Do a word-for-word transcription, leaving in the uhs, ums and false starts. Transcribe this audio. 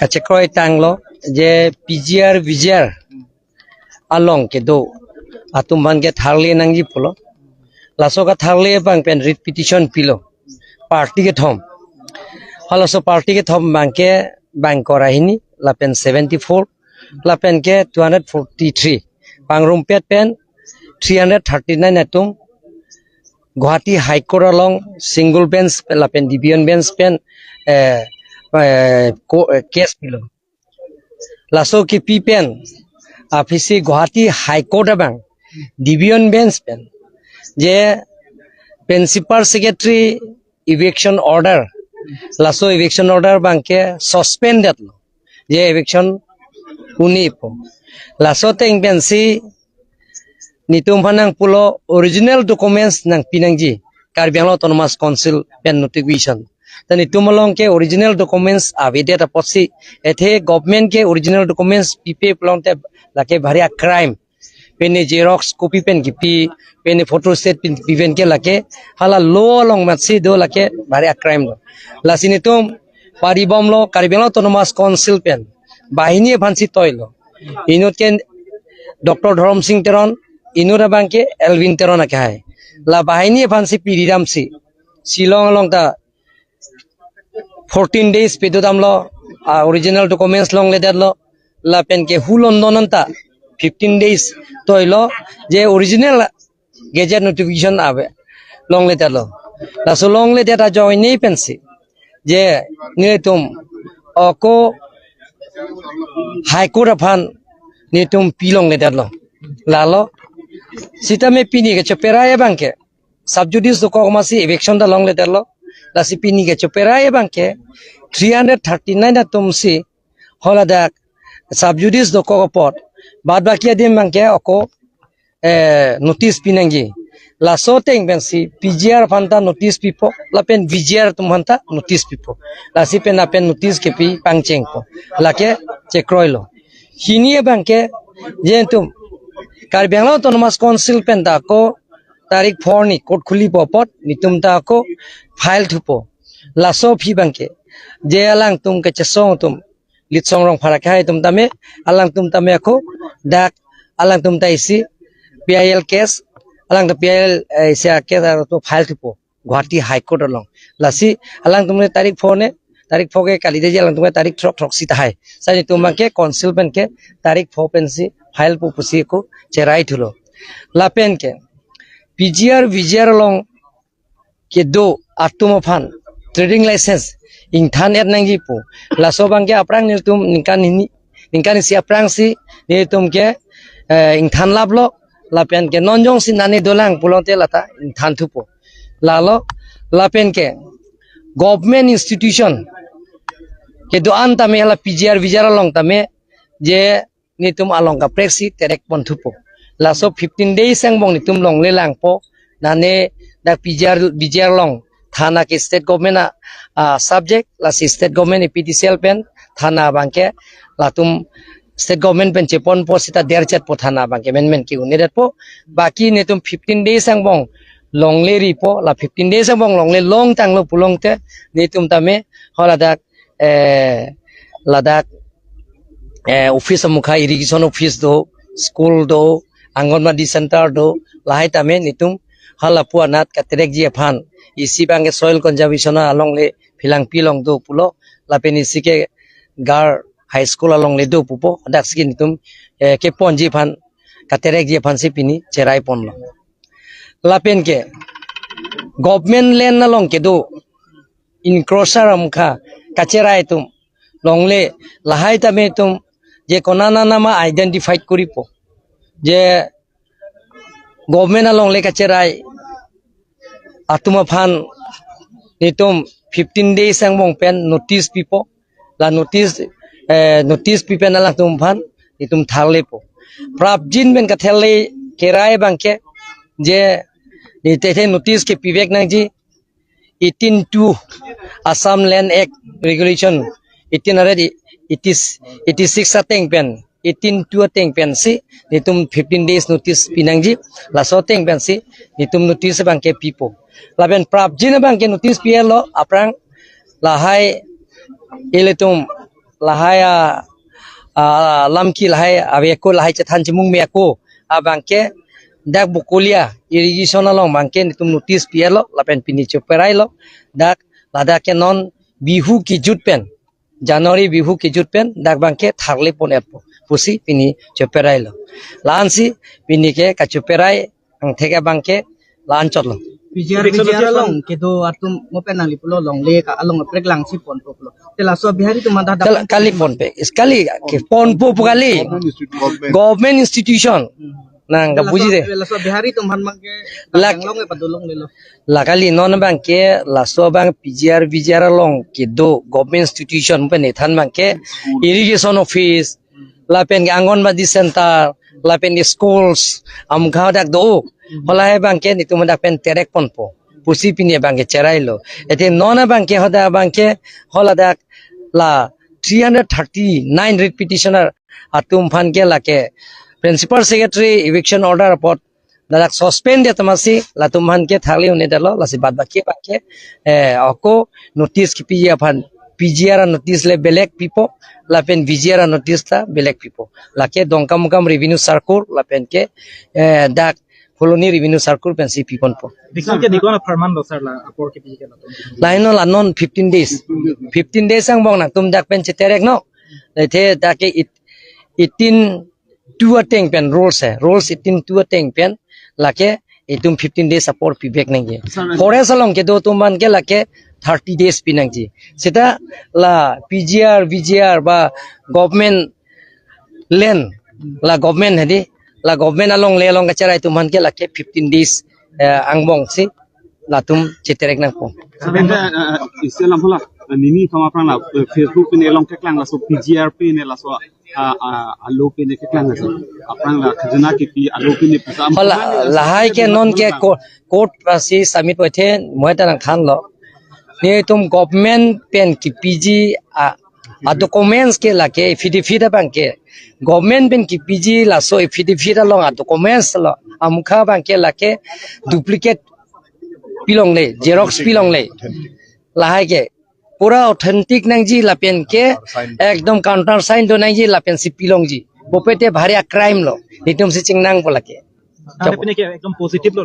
kachekroi tanglo je P G R V G R along kedo atum aphan ke tharle nangji pulo. Laso katharle abang pen writ petition pilo party kethom. Halaso party kethom abang ke bangkora hini lapen seventy-four lapen ke two hundred forty-three. Pangrumpet pen three hundred thirty-nine atum Guwahati High Court along single bench lapen division bench pen eh, eh, ko- eh, case pilo. Laso kipi pen aphi si Guwahati High Court abang division bench pen je principal secretary eviction order, laso eviction order abang ke suspended lo, je eviction uni po. Laso ateng pen si netum aphan nangpulo original documents nangpi nangji Karbi Anglong Autonomous Council pen notification. Ta netum along ke original documents avedet apotsi, athe government ke original documents pipe pulote lake bhari a crime. Pine xerox copy pen kipi, pine photostat pen kipi pen ke lake hala law along matsi do, lake bhari a crime do. Lasi netum paribomlo Karbi Anglong Autonomous Council pen banghini aphan si toilo. Inut ke Doctor Dhorom Sing Teron, inut abang ke Elwin Teron akehai. La banghini aphan si piri damsi Shillong along ta fourteen days pedodamlo, ah, original documents longledetlo, lapen ke hu London anta fifteen days toilo je original gazette notification ave longledetlo. Laso longledet ajoine pensi je netum ako High Court aphan netum pi longledetlo. Lalo sitame pini kecheperai abang ke sub judice dokok amatsi eviction ta longledetlo. Lasi pini kecheperai abang ke three hundred thirty-nine atum si haladak sub judice dokok apot, bad baki adim abang ke ako eh, notice pinangji. Laso ateng pensi P G R aphan ta notice pipo, lapen V G R atum aphan ta notice pipo. Lasi pen lapen notice kepi pangchengpo. Lake chekroilo. Hini abang ke je netum Karbi Anglong Autonomous Council pen ta ako tarik four ni court khulipo apot netum ta ako file thupo. Laso aphi abang ke je alangtum kechesong atum, Litsong Rongphar akehai atum tame, alangtum tame ako dak alangtum ta isi P I L case, alangtum P I L, eh, isi a case ato file thupo Guwahati High Court along. Lasi alangtum ne tarik four ne, tarik four ke kali deji, alangtum ke tarik throk throksi tahai. Lasi netum abang ke council pen ke tarik four pensi file po pusi ako cherai thulo. Lapen ke P G R V G R along kedo atum aphan trading license ingthan-et nangji pu. Laso abang ke aphrang netum ningkan hini, ningkan isi aphrang si netum ke, eh, ingthan laplo, lapen ke non jongsi nane dolang pulote lata ingthan thupo. Lalo lapen ke government institution kedo-an tame hala P G R V G R along tame je netum along kaprek si terek pon thupo. Laso fifteen days angbong netum longle langpo. Nane dak P G R, V G R along thana ke state government a, a subject, lasi state government A P D C L pen thana abang ke latum state government pen cheponpo seta derchetpo, thana abang ke menmen ke-un-edetpo. Baki netum fifteen days angbong longle ripo, la fifteen days angbong longle longtanglo pulote netum tame haladak eh, ladak, eh, office amukha, irrigation office do, school do, Anganwadi center do, lahai tame netum halapu anat katerekji aphan, isi abang ke soil conservation alongle Phelangpi along do pulo, lapen isi ke Gar High School alongle do pupo, adaksi netum, eh, keponji aphan, katerekji aphan si pini cherai ponlo. Lapen ke government land along kedo encroacher amukha kacherai atum longle, lahai tame netum je konana nama identified koripo, je government alongle kacherai atum aphan netum fifteen days angbong pen notice pipo. La notice, eh, notice pi pen alangtum aphan netum tharlepo. Prapjin pen katharle kerai abang ke je netum athe notice kepivek nangji eighteen two Assam Land Act Regulation eighteen hundred eighty, eighty-six ateng pen, eighteen two ateng pensi netum fifteen days notice pinangji, laso ateng pensi netum notice abang ke pipo. Lapen prapjin abang ke notice pi-etlo aphrang, lahai ilitum lahai a, a, lamki lahai ave ako, lahai chethan chimung me ako abangke dak Bokolia irrigation along abangke netum notice pi-etlo lapen pini cheperailo. Dak ladak ke non Bihu kejut pen, January Bihu kejut pen dak abangke tharle pon-etpo pusi pini cheperailo. La-ansi pini ke kacheperai angthek abangke la-an chotlo. P G R, P G R along kedo atum mo pen nangli pulo longle ka along prek lang si ponpo pulo. Te laso Bihari atum mada dak Kal-, kali ponpe. Is kali ke ponpo pu kali. Government institution. Nang kabuji de. Laso Bihari atum han abangke Lak- yang long e padolonglelo. La kali non abangke laso abang P G R, V G R along kedo government institution pen ethan abangke irrigation office, lapen ke Anganwadi center, lapen ke schools, amkha dak do. Halahai abangke netum dak pen terek ponpo pusi pini abangke cherailo. Ete non abangke hadak abangke haladak la three hundred thirty-nine writ petitioner atum aphan ke lake principal secretary eviction order apot ladak suspend det amatsi latum aphan ke tharle un-edetlo, lasi bad baki abangke, eh, ako notice kipiji aphan P G R notice le belek pipo, lapen V G R notice ta belek pipo. Lake Dongkamukam Revenue Circle, lapen ke, eh, dak Phuloni Revenue Circle pensi piponpo. Dikon ke dikon apharman lo sir la apor kipiji ke latum. Lahai non la non fifteen days. Fifteen days angbong nangtum dak pen chetereknok. Lethe dak ke it-, eighteen two ateng pen rules hai. Rules eighteen two ateng pen lake itum fifteen days apor pibek nangji. Sir, Forest along kedo atum aphan ke lake thirty days pi nangji. Seta la P G R, V G R ba government land, la government hedi, la government alongle along kacherai atum aphan ke lake fifteen days, eh, angbong si latum cheterek nangpo. Sebenarnya, eh, isi lam pula, eh, nini thom aphrang la, eh, Facebook pen elong keklang laso P G R pen laso, ah, ah, alo pen keklang laso. Aphrang la khajana kipi alo pen pusam. Hala, lahai ke non ke ko-, court pasi submit waithe mo ta nangthanlo. Netum government pen kipiji a, a documents ke lake affidavit abangke. Government pen kipiji laso affidavit along a documents lo. Amukha abangke lake duplicate pilongle, xerox pilongle. Lahai ke pura authentic nangji lapen ke ekdom countersign do nangji lapen si pilongji. Bope te bhari a crime lo. Netum si chingnangpo lake. Tangte pini ke ekdom positive lo.